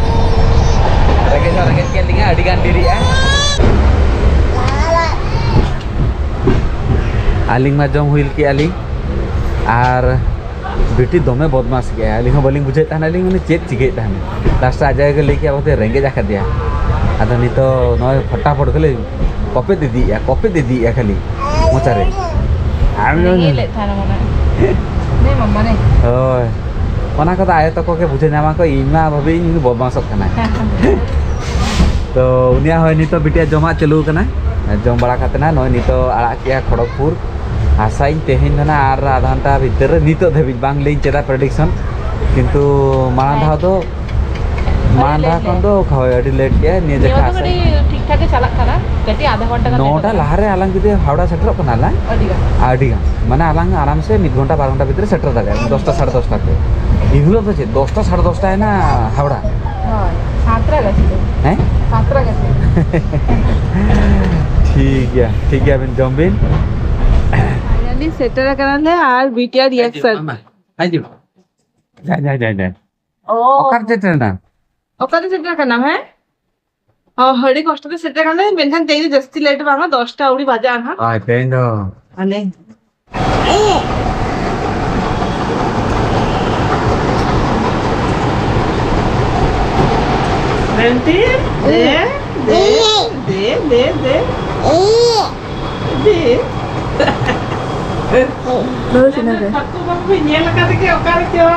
ᱨᱮᱸᱜᱮᱡ ᱦᱚᱸ ᱨᱮᱸᱜᱮᱡ ᱠᱮᱫ ᱞᱤᱧᱟ, ᱟᱹᱰᱤ ᱜᱟᱱ ᱰᱮᱨᱤᱜᱼᱟ᱾ ᱟᱹᱞᱤᱧ ᱢᱟ ᱡᱚᱢ ᱦᱩᱭ ᱠᱮᱜᱼᱟ ᱞᱤᱧ, ᱟᱨ ᱵᱤᱴᱤ ᱫᱚᱢᱮ ᱵᱚᱫᱢᱟᱥ ᱜᱮᱭᱟ᱾ ᱟᱹᱞᱤᱧ ᱦᱚᱸ ᱵᱟᱹᱞᱤᱧ ᱵᱩᱡᱷᱟᱹᱣᱮᱫ ᱛᱟᱦᱮᱱᱟ, ᱟᱹᱞᱤᱧ ᱢᱟᱱᱮ ᱪᱮᱫ ᱪᱤᱠᱟᱹᱭᱮᱫ ᱛᱟᱦᱮᱱᱟ᱾ ᱞᱟᱥᱴ ᱨᱮ ᱟᱡ ᱟᱭᱳ ᱜᱮ ᱞᱟᱹᱭ ᱠᱮᱜᱼᱟ, ᱵᱚᱞᱮ ᱨᱮᱸᱜᱮᱡ ᱟᱠᱟᱫᱮᱭᱟ᱾ ᱟᱫᱚ ᱱᱤᱛᱚᱜ ᱱᱚᱜᱼᱚᱭ ᱯᱷᱚᱴᱟᱯᱷᱚᱴ ᱠᱷᱟᱹᱞᱤ ᱠᱚᱯᱮᱫ ᱤᱫᱤᱭᱮᱫᱼᱟ, ᱠᱚᱯᱮᱫ ᱤᱫᱤᱭᱮᱫᱼᱟ ᱠᱷᱟᱹᱞᱤ ᱢᱚᱪᱟᱨᱮ᱾ ᱟᱨ ᱨᱮᱸᱜᱮᱡ ᱞᱮᱫ ᱛᱟᱦᱮᱱᱟ ᱢᱟᱱᱮ᱾ ᱱᱮ ᱢᱟᱢᱟ ᱱᱮ᱾ ᱦᱳᱭ, ᱚᱱᱟ ᱠᱚᱫᱚ ᱟᱭᱳ ᱛᱟᱠᱚ ᱜᱮ ᱵᱩᱡᱷᱟᱹᱣ ᱧᱟᱢᱟ ᱠᱚ, ᱤᱧ ᱢᱟ ᱵᱷᱟᱵᱤᱧ ᱵᱚᱫᱢᱟᱥᱚᱜ ᱠᱟᱱᱟ᱾ ᱛᱚ ᱩᱱᱤᱭᱟᱜ ᱦᱚᱸ ᱱᱤᱛᱚᱜ ᱵᱤᱴᱤᱭᱟᱜ ᱡᱚᱢᱟᱜ ᱪᱟᱹᱞᱩ ᱠᱟᱱᱟ, ᱡᱚᱢ ᱵᱟᱲᱟ ᱠᱟᱛᱮ ᱱᱟ ᱱᱚᱜᱼᱚᱭ ᱱᱤᱛᱚᱜ ᱟᱲᱟᱜ ᱠᱮᱜᱼᱟ ᱠᱷᱚᱲᱚᱜᱽᱯᱩᱨ᱾ ᱟᱥᱟᱭᱟᱹᱧ ᱛᱮᱦᱮᱧ ᱫᱚ ᱱᱟᱜ ᱟᱨ ᱟᱫᱷᱟ ᱜᱷᱚᱱᱴᱟ ᱵᱷᱤᱛᱤᱨ ᱨᱮ, ᱱᱤᱛᱚᱜ ᱫᱷᱟᱹᱵᱤᱡ ᱵᱟᱝ ᱞᱟᱹᱭ ᱠᱮᱫᱟ ᱯᱨᱮᱰᱤᱠᱥᱚᱱ, ᱠᱤᱱᱛᱩ ᱢᱟᱲᱟᱝ ᱫᱷᱟᱣ ᱫᱚ, ᱢᱟᱲᱟᱝ ᱫᱷᱟᱣ ᱠᱷᱚᱱ ᱫᱚ ᱦᱳᱭ ᱟᱹᱰᱤ ᱞᱮᱴ ᱜᱮᱭᱟ ᱱᱤᱭᱟᱹ ᱱᱤᱭᱟᱹ ᱡᱮᱠᱷᱟ ᱫᱚ ᱟᱥᱟᱭ᱾ ᱠᱟᱹᱴᱤᱡ ᱴᱷᱤᱠ ᱴᱷᱟᱠ ᱜᱮ ᱪᱟᱞᱟᱜ ᱠᱟᱱᱟ, ᱠᱟᱹᱴᱤᱡ ᱟᱫᱷᱟ ᱜᱷᱚᱱᱴᱟ ᱜᱟᱱ ᱱᱚᱴᱟ ᱞᱮᱴᱚᱜ ᱠᱟᱱᱟ᱾ ᱞᱟᱦᱟᱨᱮ ᱟᱞᱟᱝ ᱡᱩᱫᱤ ᱦᱟᱣᱲᱟ ᱥᱮᱴᱮᱨᱚᱜ ᱠᱟᱱᱟᱞᱟᱝ, ᱟᱹᱰᱤ ᱜᱟᱱ᱾ ᱟᱹᱰᱤ ᱜᱟᱱ, ᱢᱟᱱᱮ ᱟᱞᱟᱝ ᱟᱨᱟᱢ ᱥᱮ ᱢᱤᱫ ᱜᱷᱚᱱᱴᱟ ᱵᱟᱨ ᱜᱷᱚᱱᱴᱟ ᱵᱷᱤᱛᱨᱤ ᱥᱮᱴᱮᱨ ᱫᱟᱲᱮᱭᱟᱜᱼᱟ, ᱫᱚᱥᱴᱟ ᱥᱟᱲᱮ ᱫᱚᱥᱴᱟ ᱛᱮ᱾ ᱮᱱ ᱦᱤᱞᱳᱜ ᱫᱚ ᱪᱮᱫ, ᱫᱚᱥᱴᱟ ᱥᱟᱲᱮ ᱫᱚᱥᱴᱟ ᱮᱱᱟ ᱦᱟᱣᱲᱟ᱾ ᱦᱳᱭ, ᱥᱟᱛᱴᱟ ᱜᱟᱛᱮ᱾ ᱦᱮᱸ? ᱥᱟᱛᱴᱟ ᱜᱟᱛᱮ᱾ ᱴᱷᱤᱠ ᱜᱮᱭᱟ, ᱴᱷᱤᱠ ᱜᱮᱭᱟ, ᱟᱵᱮᱱ ᱡᱚᱢ ᱵᱤᱱ᱾ ᱯᱷᱟᱭᱱᱟᱞᱤ ᱥᱮᱴᱮᱨ ᱟᱠᱟᱱᱟᱞᱮ ᱟᱨ ᱵᱤᱴᱤᱭᱟᱜ ᱨᱤᱭᱟᱠᱥᱚᱱ᱾ ᱢᱟᱢᱟ, ᱦᱤᱡᱩᱜ᱾ ᱡᱟᱭ, ᱡᱟᱭ, ᱡᱟᱭ, ᱡᱟᱭ᱾ ᱳ᱾ ᱚᱠᱟᱨᱮ ᱥᱮᱴᱮᱨ ᱮᱱᱟ? ᱚᱠᱟᱨᱮ ᱥᱮᱴᱮᱨ ᱠᱟᱱᱟᱢ, ᱦᱮᱸ? ᱚ, ᱟᱹᱰᱤ ᱠᱚᱥᱴᱚ ᱛᱮ ᱥᱮᱴᱮᱨ ᱠᱟᱱᱟᱞᱮ, ᱢᱮᱱᱠᱷᱟᱱ ᱛᱮᱦᱮᱧ ᱫᱚ ᱡᱟᱹᱥᱛᱤ ᱞᱮᱴ ᱵᱟᱝᱟ, ᱫᱚᱥᱴᱟ ᱟᱹᱣᱨᱤ ᱵᱟᱡᱟᱜᱼᱟ ᱱᱟᱦᱟᱜ᱾ ᱦᱳᱭ, ᱛᱮᱦᱮᱧ ᱫᱚ᱾ ᱟᱞᱮ᱾ ᱨᱮᱱᱴᱤ, ᱫᱮ, ᱫᱮ, ᱫᱮ, ᱫᱮ, ᱫᱮ᱾ ᱫᱮ᱾ ᱱᱚᱰᱮ ᱪᱮᱫ ᱱᱚᱰᱮ? ᱴᱷᱟᱹᱠᱩᱨ ᱵᱟᱹᱵᱩ ᱵᱤᱱ ᱧᱮᱞ ᱟᱠᱟᱫᱮ ᱜᱮ ᱚᱠᱟ ᱨᱮᱪᱚ?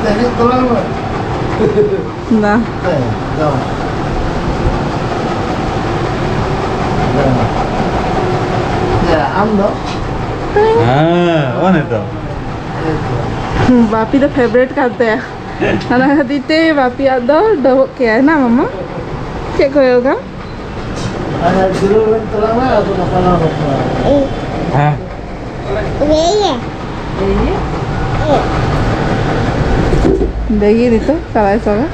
ᱦᱤᱡᱩᱜ ᱛᱟᱞᱟᱝ ᱢᱮ᱾ ᱱᱟ᱾ ᱦᱮᱸ, ᱡᱚᱢ᱾ ᱡᱚᱢ᱾ ᱡᱮ, ᱟᱢ ᱫᱚ? ᱦᱮᱸ, ᱚᱱᱮ ᱛᱚ᱾ ᱦᱮᱸ, ᱛᱚ᱾ ᱵᱟᱯᱤ ᱫᱚ ᱯᱷᱮᱵᱟᱨᱮᱴ ᱠᱟᱱ ᱛᱟᱭᱟ᱾ ᱚᱱᱟ ᱠᱷᱟᱹᱛᱤᱨ ᱛᱮ ᱵᱟᱯᱤᱭᱟᱜ ᱫᱚ ᱰᱚᱵᱚᱜ ᱠᱮᱭᱟᱭ ᱱᱟ, ᱢᱟᱢᱟ? ᱪᱮᱫ ᱠᱚ ᱦᱩᱭᱩᱜᱼᱟ? ᱟᱨ ᱡᱤᱨᱟᱹᱣ ᱞᱮᱱ ᱛᱟᱞᱟᱝ ᱢᱮ, ᱟᱫᱚ ᱜᱟᱯᱟᱞᱢᱟᱨᱟᱣ ᱦᱩᱭᱩᱜᱼᱟ᱾ ᱦᱮᱸ᱾ ᱫᱮᱜᱤ ᱱᱤᱛᱚᱜ ᱪᱟᱞᱟᱭ ᱥᱚᱸᱜᱮ᱾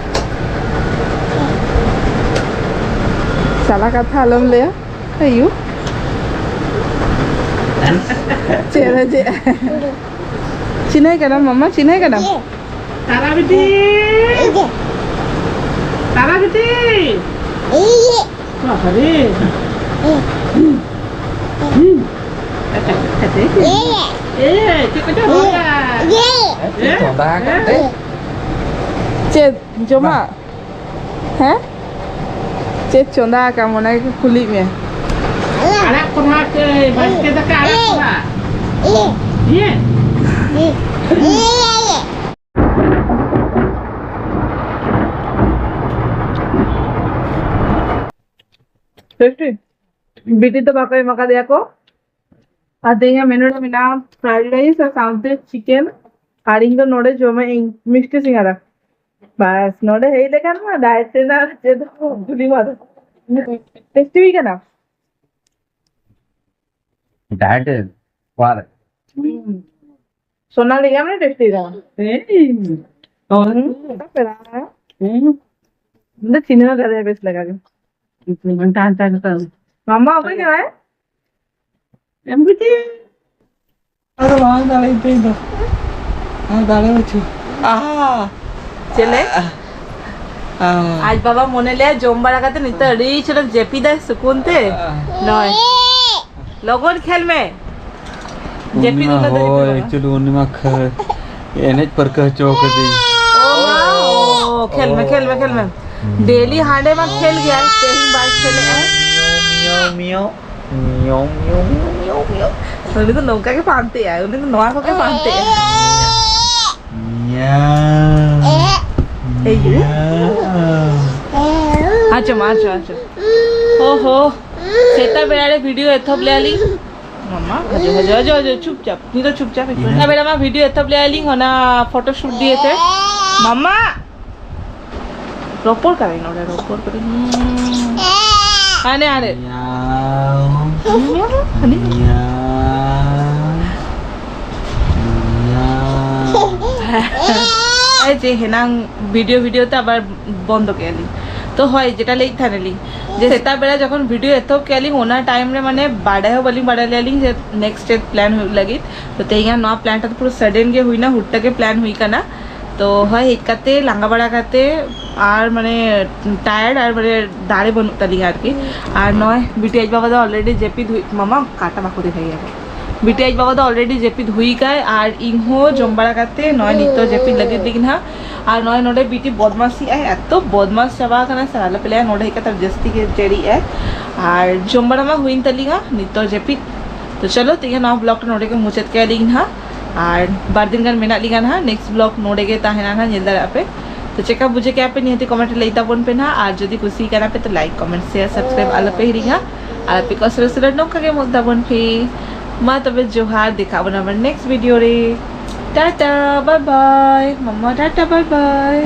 ᱥᱟᱞᱟ ᱠᱟᱛᱷᱟ ᱟᱞᱚᱢ ᱞᱟᱹᱭᱟ᱾ ᱟᱭᱩ᱾ ᱪᱮᱫ ᱨᱮ ᱪᱮᱫ? ᱪᱤᱱᱦᱟᱹᱭ ᱠᱟᱱᱟᱢ ᱢᱟᱢᱟ, ᱪᱤᱱᱦᱟᱹᱭ ᱠᱟᱱᱟᱢ? ᱛᱟᱨᱟ ᱵᱤᱴᱤ᱾ ᱛᱟᱨᱟ ᱵᱤᱴᱤ᱾ ᱵᱟᱵᱟᱨᱮ᱾ ᱦᱩᱸ᱾ ᱮ, ᱪᱮᱫ ᱠᱚᱪᱚ ᱨᱚᱲᱟ᱾ ᱪᱮᱫ ᱪᱚᱸᱫᱟ ᱟᱠᱟᱫ ᱛᱮ? ᱪᱮᱫ ᱡᱚᱢᱟᱜ? ᱦᱮᱸ? ᱪᱮᱫ ᱪᱚᱸᱫᱟ ᱟᱠᱟᱫ ᱚᱱᱟ ᱜᱮᱠᱚ ᱠᱩᱞᱤᱭᱮᱫ ᱢᱮᱭᱟ? ᱟᱲᱟᱜ ᱠᱚ ᱱᱟᱦᱟᱜ, ᱵᱟᱥᱠᱮ ᱫᱟᱠᱟ ᱟᱲᱟᱜ ᱠᱚ ᱱᱟᱦᱟᱜ᱾ ᱤᱭᱟᱹ? ᱴᱮᱥᱴᱤ? ᱵᱤᱴᱤ ᱫᱚ ᱵᱟᱠᱚ ᱮᱢ ᱟᱠᱟᱫᱮᱭᱟ ᱠᱚ᱾ ᱟᱨ ᱛᱮᱦᱮᱧᱟᱜ ᱢᱮᱱᱩ ᱨᱮ ᱢᱮᱱᱟᱜᱼᱟ fried rice ᱟᱨ ᱥᱟᱶᱛᱮ chicken᱾ ᱟᱨ ᱤᱧ ᱫᱚ ᱱᱚᱰᱮ ᱡᱚᱢᱮᱫ ᱟᱹᱧ ᱢᱤᱥᱴᱤ ᱥᱤᱸᱜᱟᱲᱟ᱾ ᱵᱟᱥ, ᱱᱚᱰᱮ ᱦᱮᱡ ᱞᱮᱠᱷᱟᱱ ᱢᱟ diet ᱨᱮᱱᱟᱜ ᱪᱮᱫ ᱦᱚᱸ ᱠᱩᱞᱤ ᱵᱟᱹᱱᱩᱜ᱾ ᱴᱮᱥᱴᱤ ᱦᱩᱭ ᱠᱟᱱᱟ? Diet ᱨᱮ? ᱚᱲᱟᱜ ᱨᱮ? ᱦᱩᱸ᱾ ᱥᱳᱱᱟᱞᱤ ᱜᱮ ᱟᱢᱮ ᱴᱮᱥᱴᱤ ᱠᱟᱱᱟ? ᱦᱮᱸ᱾ ᱦᱩᱸ᱾ ᱯᱮᱲᱟ ᱠᱟᱱᱟ᱾ ᱦᱩᱸ᱾ ᱤᱧ ᱫᱚ ᱪᱤᱱᱦᱟᱹᱣ ᱠᱟᱫᱮᱭᱟ ᱵᱮᱥ ᱞᱮᱠᱟ ᱜᱮ᱾ ᱦᱟᱱᱛᱮ, ᱦᱟᱱᱛᱮ, ᱦᱟᱱᱛᱮ᱾ ᱢᱟᱢᱟ ᱚᱠᱚᱭ ᱠᱟᱱᱟᱭ? ᱮᱢ ᱵᱤᱴᱤ᱾ ᱟᱫᱚ ᱵᱟᱝ ᱫᱟᱲᱮ ᱤᱧ ᱫᱚ᱾ ᱟᱨ ᱫᱟᱲᱮ ᱵᱟᱹᱪᱩᱜ᱾ ᱟᱦᱟ᱾ ᱪᱮᱞᱮ? ᱟᱦᱟ᱾ ᱟᱡ ᱵᱟᱵᱟ ᱢᱚᱱᱮ ᱞᱮᱭᱟ ᱡᱚᱢ ᱵᱟᱲᱟ ᱠᱟᱛᱮ ᱱᱤᱛᱚᱜ ᱟᱹᱰᱤ ᱪᱮᱦᱨᱟ ᱡᱟᱹᱯᱤᱫᱟᱭ ᱥᱩᱠᱩᱱ ᱛᱮ᱾ ᱟᱦᱟ᱾ ᱱᱚᱭ᱾ ᱞᱚᱜᱚᱱ ᱠᱷᱮᱞ ᱢᱮ᱾ ᱡᱟᱹᱯᱤᱫ ᱩᱱᱤ ᱢᱟ ᱩᱱᱟᱹᱜ ᱫᱚ ᱦᱳᱭ, ᱡᱟᱹᱯᱤᱫ ᱵᱟᱝ᱾ Actually ᱩᱱᱤ ᱢᱟ ᱠᱷᱟᱹ-, ᱮᱱᱮᱡ ᱯᱟᱹᱨᱠᱟᱹ ᱦᱚᱪᱚ ᱠᱟᱹᱫᱤᱧ᱾ ᱳ ᱢᱟ, ᱳ, ᱠᱷᱮᱞ ᱢᱮ, ᱠᱷᱮᱞ ᱢᱮ, ᱠᱷᱮᱞ ᱢᱮ᱾ ᱰᱮᱞᱤ ᱦᱟᱸᱰᱮ ᱢᱟ ᱠᱷᱮᱞ ᱜᱮᱭᱟ, ᱛᱮᱦᱮᱧ ᱵᱟᱭ ᱠᱷᱮᱞᱮᱜᱼᱟ᱾ ᱢᱤᱭᱟᱣ, ᱢᱤᱭᱟᱣ, ᱢᱤᱭᱟᱣ, ᱢᱤᱭᱟᱣ, ᱢᱤᱭᱟᱣ᱾ ᱩᱱᱤ ᱫᱚ ᱱᱚᱝᱠᱟ ᱜᱮ ᱯᱟᱱᱛᱮᱜᱼᱟᱭ, ᱩᱱᱤ ᱫᱚ ᱱᱚᱣᱟ ᱠᱚᱜᱮ ᱯᱟᱱᱛᱮᱜᱼᱟᱭ᱾ ᱢᱤᱭᱟᱣ᱾ ᱮᱭ ᱭᱩ᱾ ᱢᱤᱭᱟᱣ᱾ ᱟᱪᱪᱷᱟ, ᱢᱟ, ᱟᱪᱪᱷᱟ, ᱟᱪᱪᱷᱟ᱾ ᱦᱳ, ᱦᱳ᱾ ᱥᱮᱛᱟᱜ ᱵᱮᱲᱟ ᱨᱮ video ᱮᱛᱚᱦᱚᱵ ᱞᱮᱭᱟ ᱞᱤᱧ᱾ ᱢᱟᱢᱟ, ᱦᱟᱡᱚ, ᱦᱟᱡᱚ, ᱦᱟᱡᱚ, ᱦᱟᱡᱚ, ᱪᱩᱯᱪᱟᱯ᱾ ᱱᱤᱛ ᱫᱚ ᱪᱩᱯᱪᱟᱯ ᱦᱤᱡᱩᱜ ᱢᱮ᱾ ᱤᱱᱟᱹ ᱵᱮᱲᱟ ᱢᱟ video ᱮᱛᱚᱦᱚᱵ ᱞᱮᱭᱟ ᱞᱤᱧ, ᱚᱱᱟ photo shoot ᱫᱤᱭᱮ ᱛᱮ᱾ ᱢᱟᱢᱟ! ᱨᱚᱯᱚᱲ ᱠᱟᱹᱱᱟᱹᱧ ᱱᱚᱰᱮ, ᱨᱚᱯᱚᱲ ᱠᱟᱹᱱᱟᱹᱧ᱾ ᱦᱩᱸ᱾ ᱦᱟᱱᱮ, ᱦᱟᱱᱮ᱾ ᱢᱤᱭᱟᱣ᱾ ᱦᱟᱱᱮ᱾ ᱢᱤᱭᱟᱣ᱾ ᱦᱮᱸ, ᱡᱮ ᱦᱮᱱᱟᱝ ᱵᱷᱤᱰᱤᱭᱳ ᱵᱷᱤᱰᱤᱭᱳ ᱛᱮ ᱟᱵᱟᱨ ᱵᱚᱱᱫᱚ ᱠᱮᱫᱼᱟ ᱞᱤᱧ᱾ ᱛᱚ ᱦᱳᱭ, ᱡᱮᱴᱟ ᱞᱟᱹᱭᱮᱫ ᱛᱟᱦᱮᱱᱟᱞᱤᱧ, ᱡᱮ ᱥᱮᱛᱟᱜ ᱵᱮᱲᱟ ᱡᱚᱠᱷᱚᱱ ᱵᱷᱤᱰᱤᱭᱳ ᱮᱛᱚᱦᱚᱵ ᱠᱮᱫᱼᱟ ᱞᱤᱧ, ᱚᱱᱟ ᱴᱟᱭᱤᱢ ᱨᱮ ᱢᱟᱱᱮ ᱵᱟᱰᱟᱭ ᱦᱚᱸ ᱵᱟᱹᱞᱤᱧ ᱵᱟᱰᱟᱭ ᱞᱮᱫᱼᱟ ᱞᱤᱧ ᱡᱮ ᱱᱮᱠᱥᱴ ᱰᱮ ᱯᱞᱟᱱ ᱦᱩᱭᱩᱜ ᱞᱟᱹᱜᱤᱫ᱾ ᱛᱚ ᱛᱮᱦᱮᱧᱟᱜ ᱱᱚᱣᱟ ᱯᱞᱟᱱ ᱴᱟ ᱫᱚ ᱯᱩᱨᱟᱹ ᱥᱟᱰᱮᱱ ᱜᱮ ᱦᱩᱭᱱᱟ, ᱦᱩᱴ ᱜᱮ ᱯᱞᱟᱱ ᱦᱩᱭ ᱠᱟᱱᱟ᱾ ᱛᱚ ᱦᱳᱭ, ᱦᱮᱡ ᱠᱟᱛᱮ ᱞᱟᱸᱜᱟ ᱵᱟᱲᱟ ᱠᱟᱛᱮ ᱟᱨ ᱢᱟᱱᱮ ᱴᱟᱭᱟᱨᱰ ᱟᱨ ᱢᱟᱱᱮ ᱫᱟᱲᱮ ᱵᱟᱹᱱᱩᱜ ᱛᱟᱹᱞᱤᱧᱟ ᱟᱨᱠᱤ᱾ ᱟᱨ ᱱᱚᱜᱼᱚᱭ ᱵᱤᱴᱤ ᱟᱡ ᱵᱟᱵᱟ ᱫᱚ ᱚᱞᱨᱮᱰᱤ ᱡᱟᱹᱯᱤᱫ ᱦᱩᱭ, ᱢᱟᱢᱟ ᱠᱟᱴᱟ ᱵᱟᱠᱚ ᱫᱮᱠᱷᱟᱭ ᱜᱮᱭᱟ᱾ ᱵᱤᱴᱤ ᱟᱡ ᱵᱟᱵᱟ ᱫᱚ ᱚᱞᱨᱮᱰᱤ ᱡᱟᱹᱯᱤᱫ ᱦᱩᱭ ᱠᱟᱭ, ᱟᱨ ᱤᱧ ᱦᱚᱸ ᱡᱚᱢ ᱵᱟᱲᱟ ᱠᱟᱛᱮ ᱱᱚᱜᱼᱚᱭ ᱱᱤᱛᱚᱜ ᱡᱟᱹᱯᱤᱫ ᱞᱟᱹᱜᱤᱫ ᱞᱤᱧ ᱦᱟᱸᱜ᱾ ᱟᱨ ᱱᱚᱜᱼᱚᱭ ᱱᱚᱰᱮ ᱵᱤᱴᱤ ᱵᱚᱫᱢᱟᱥᱤ ᱟᱭ, ᱮᱛᱚ ᱵᱚᱫᱢᱟᱥ ᱪᱟᱵᱟ ᱟᱠᱟᱱᱟ ᱥᱮ ᱟᱞᱚᱯᱮ ᱞᱟᱹᱭᱟ, ᱱᱚᱰᱮ ᱦᱮᱡ ᱠᱟᱛᱮ ᱡᱟᱹᱥᱛᱤ ᱜᱮ ᱪᱮᱲᱤᱜ ᱟᱭ᱾ ᱟᱨ ᱡᱚᱢ ᱵᱟᱲᱟ ᱢᱟ ᱦᱩᱭᱮᱱ ᱛᱟᱹᱞᱤᱧᱟ, ᱱᱤᱛᱚᱜ ᱡᱟᱹᱯᱤᱫ᱾ ᱛᱚ ᱪᱚᱞᱚ, ᱛᱮᱦᱮᱧ ᱱᱚᱣᱟ ᱵᱞᱚᱜ ᱱᱚᱰᱮ ᱜᱮ ᱢᱩᱪᱟᱹᱫ ᱠᱮᱫ ᱞᱤᱧ ᱦᱟᱸᱜ᱾ ᱟᱨ ᱵᱟᱨ ᱫᱤᱱ ᱜᱟᱱ ᱢᱮᱱᱟᱜ ᱞᱤᱧᱟ ᱦᱟᱸᱜ, ᱱᱮᱠᱥᱴ ᱵᱞᱚᱜ ᱱᱚᱰᱮ ᱜᱮ ᱛᱟᱦᱮᱱᱟ ᱦᱟᱸᱜ, ᱧᱮᱞ ᱫᱟᱲᱮᱭᱟᱜ ᱯᱮ᱾ ᱛᱚ ᱪᱮᱠᱟ ᱵᱩᱡᱷᱟᱹᱣ ᱠᱮᱜᱼᱟ ᱯᱮ, ᱱᱤᱦᱟᱹᱛ ᱠᱚᱢᱮᱱᱴ ᱨᱮ ᱞᱟᱹᱭ ᱛᱟᱵᱚᱱ ᱯᱮ ᱱᱟᱦᱟᱜ᱾ ᱟᱨ ᱡᱩᱫᱤ ᱠᱩᱥᱤ ᱠᱟᱱᱟ ᱯᱮ, ᱛᱚ ᱞᱟᱭᱤᱠ, ᱠᱚᱢᱮᱱᱴ, ᱥᱮᱭᱟᱨ, ᱥᱟᱵᱥᱠᱨᱟᱭᱤᱵ ᱟᱞᱚ ᱯᱮ ᱦᱤᱲᱤᱧᱟ᱾ ᱟᱨ ᱟᱯᱮ ᱠᱚᱣᱟᱜ ᱥᱩᱨ ᱥᱩᱨ ᱱᱚᱝᱠᱟ ᱜᱮ ᱢᱩᱫ ᱛᱟᱵᱚᱱ ᱯᱮ᱾ ᱢᱟ ᱛᱚᱵᱮ ᱡᱚᱦᱟᱨ, ᱫᱮᱠᱷᱟᱜ ᱟᱵᱚᱱ ᱟᱵᱟᱨ ᱱᱮᱠᱥᱴ ᱵᱷᱤᱰᱤᱭᱳ ᱨᱮ᱾ ᱴᱟᱴᱟ, ᱵᱟᱭ ᱵᱟᱭ ᱢᱟᱢᱟ, ᱴᱟᱴᱟ, ᱵᱟᱭ ᱵᱟᱭ᱾